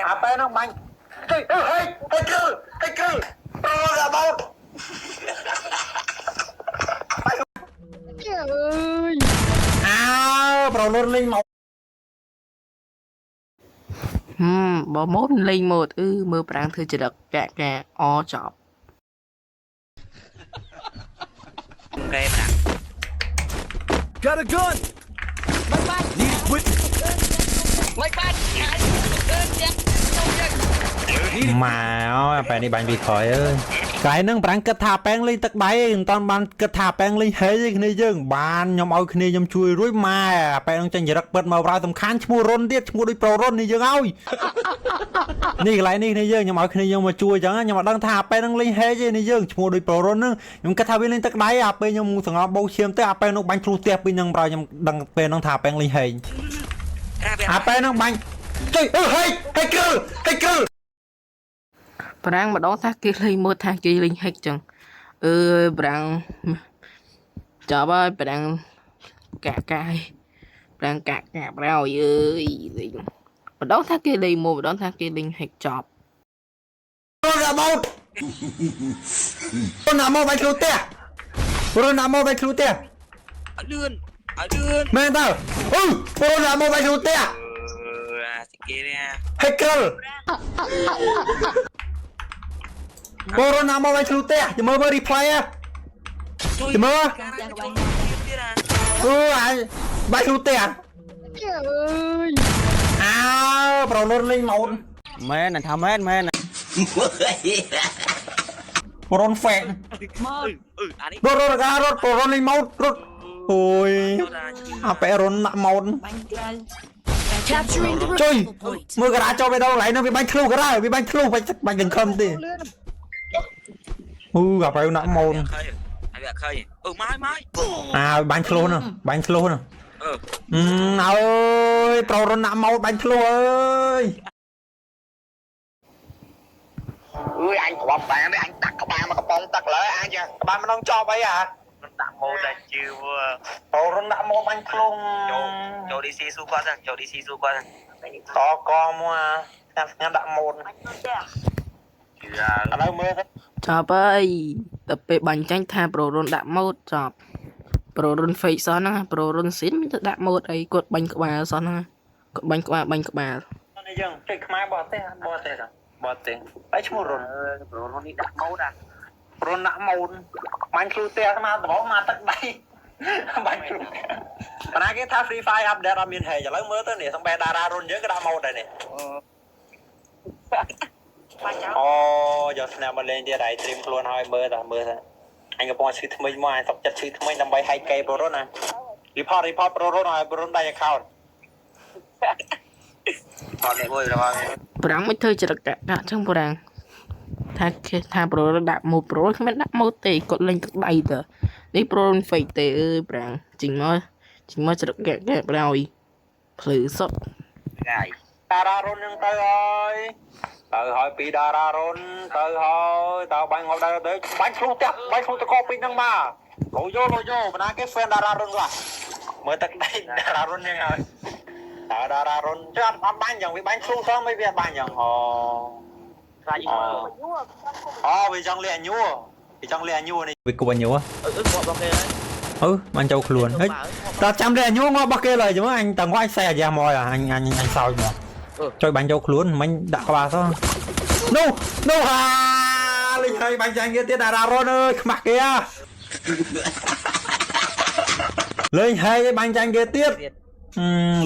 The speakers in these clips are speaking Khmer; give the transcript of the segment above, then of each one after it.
អាប៉ែហ្នឹងបាញ់ហេហេហេគឺហេគឺប្រូរ៉ាបូតអើប្រូលុនលេងមក ហឹមបើម៉ូតលេងម៉ូតអឺមើលប្រាំងធ្វើចរិតកាក់កាអចប់ គេប្រាំង Got a gun! Need equipment. ម៉ែអើយអាប៉ែនេះបាញ់ពីក្រោយអើយកន្លែងហ្នឹងប្រាំងគិតថាប៉ែងលេងទឹកដៃឯងមិនតាន់បានគិតថាប៉ែងលេងហេទេគ្នាយើងបានខ្ញុំឲ្យគ្នាខ្ញុំជួយរួចម៉ែអាប៉ែងហ្នឹងចេញចរិតពិតមកប្រើសំខាន់ឈ្មោះរុនទៀតឈ្មោះដូចប្រូរុននេះយើងឲ្យ នេះកន្លែងនេះគ្នាយើងខ្ញុំឲ្យគ្នាយើងមកជួយអញ្ចឹងខ្ញុំអត់ដឹងថាអាប៉ែហ្នឹងលេងហេទេនេះយើងឈ្មោះដូចប្រូរុនហ្នឹងខ្ញុំគិតថាវាលេងទឹកដៃអាពេលខ្ញុំសង្ងំបោកឈាមទៅអាប៉ែនោះបាញ់ធ្លុះផ្ទះពីហ្នឹងប្រើខ្ញុំដឹងពេលហ្នឹងថាអាប៉ែងលេងហេអាប៉ែហ្នឹងបាញ់ជួយអឺហេហេគឺហេគឺ ប្រាំងម្ដងថាគេលេងម៉ូតថាគេលេងហិចចឹងអើយប្រាំងចប់ហើយប្រាំងកាក់កាយប្រាំងកាក់កាប្រោយអើយលេងម្ដងថាគេលេងម៉ូតម្ដងថាគេលេងហិចចប់ រ៉ាបូតរណាមកបាញ់ធ្លុះផ្ទះរណាមកបាញ់ធ្លុះផ្ទះ ឲ្យលឿនឲ្យលឿន មែនតើអឺរណាមកបាញ់ធ្លុះផ្ទះ អឺអាសិគេនេះ ហេកិលរណាមកបាញ់ធ្លុះផ្ទះចាំមើលមើល replay ហ៎ ជួយ ចាំមើល ការជួយទៀតអា អឺអាបាញ់ធ្លុះផ្ទះអើប្រលុនលេងម៉ូន មែនថាមែនមែន ប្រលុនហ្វេ អឺអានេះ រត់រត់រត់ប្រលុនលេងម៉ូនរត់អូយអាប៉ែរុនដាក់ម៉ូន Capturing the ជួយ recover point. មើលការ៉ាចូលបេះដូងកន្លែងហ្នឹងវាបាញ់ធ្លុះការ៉ាវាបាញ់ធ្លុះបាញ់បាញ់សង្ឃឹមទេអូអាប៉ែដាក់ម៉ូន ឃើញហើយវាឃើញអឺមកមក អាបាញ់ធ្លុះនោះបាញ់ធ្លុះនោះ អឺ អឺអើយប្រូរុនដាក់ម៉ូនបាញ់ធ្លុះអើយ អើយអញគ្រាប់បានទេអញដាក់ក្បាលមកកំប៉ុងទឹកលើអញចា ក្បាលម្ដងចប់អីអា ដាក់ម៉ូតតែជឿ ប្រូរុនដាក់ម៉ូនបាញ់ធ្លុះ ចូលចូល DC ស៊ូគាត់ហ្នឹងចូល DC ស៊ូគាត់ហ្នឹង តកមកអាស្ងាត់ស្ងាត់ដាក់ម៉ូន ជឿ ឥឡូវមើលទៅ ចប់ហើយដល់ពេលបាញ់ចាញ់ថាប្រូរុនដាក់ម៉ូតចប់ប្រូរុន fake សោះហ្នឹងប្រូរុនស៊ីនមិនទៅដាក់ម៉ូតអីគាត់បាញ់ក្បាលសោះហ្នឹងគាត់បាញ់ក្បាលបាញ់ក្បាល នេះយើងចុចខ្មែរបរទេសបរទេសបរទេសហើយឈ្មោះរុន ប្រូរុននេះដាក់ម៉ូតអា រុនដាក់ម៉ូនបាញ់ធ្លុះផ្ទះមកដំបងមកទឹកដៃបាញ់ធ្លុះប៉ុន្តែគេថា Free Fire update អត់មានហេឥឡូវមើលទៅនេះសំបែតារារុនយើងក៏ដាក់ម៉ូនដែរនេះ អូយកស្នាមមកលេងទៀតហើយត្រៀមខ្លួនហើយមើលតាមើលតាអញកំពុងឈឺថ្មីមកអញសុកចិត្តឈឺថ្មីដើម្បីហើយកេប្រូរុនណា report report ប្រូរុនឲ្យប្រូរុនដៃ account ថតនេះមួយរបស់ ប្រាំងមិនធ្វើចរិតកាក់កាក់ចឹងប្រាំងថាគេថាប្រូរុនដាក់ម៉ូតប្រូគ្មានដាក់ម៉ូតទេគាត់លេងទឹកដៃតើនេះប្រូរុន fake ទេអើយប្រាំងជីងមកជីងមកចរិតកាក់កាក់ប្រោយភ្លឺសុត កាយ តារារុនហ្នឹងទៅហើយទៅហើយពីតារារុនទៅហើយតើបាញ់ងាប់ដែរទៅបាញ់ធ្លុះផ្ទះបាញ់ធ្លុះតកពីហ្នឹងមកលោយោលោយោបណ្ណាគេ fan តារារុនខ្លះមើលទឹកដៃតារារុនហ្នឹងហើយតើតារារុនចុះអត់បាញ់យ៉ាងវាបាញ់ធ្លុះសោះមិនវាបាញ់យ៉ាងអូ ខ្លាចមើល អូវាចង់លាក់ញួរវាចង់លាក់ញួរនេះវាគួរញួរ អឺគាត់របស់គេហើយ អឺបានចូលខ្លួនហេតើចាំលាក់ញួរងាប់របស់គេឡើយចាំអញតើងាប់អញសែអាយ៉ាមកអញអញអញសោចមកចុយបាញ់ចូលខ្លួនមិញដាក់ក្បាលសោះនោះនោះហាលេងហើយបាញ់ចាញ់គេទៀតតារារុនអើយខ្មាស់គេអាលេងហើយបាញ់ចាញ់គេទៀត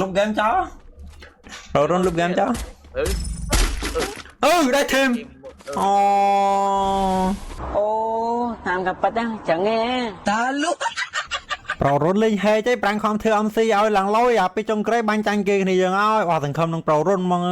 លុបហ្គេមចោលរុនលុបហ្គេមចោល អឺ អឺដែរធីមអូ អូតាមកាប៉ិតហ្នឹងចឹងឯង តាលុក ប្ររុនលេងហេចឯងប្រាំងខំធ្វើ MC ឲ្យឡើងលយអាពីចុងក្រោយបាញ់ចាញ់គេគ្នាយើងឲ្យអស់សង្ឃឹមនឹងប្ររុនហ្មង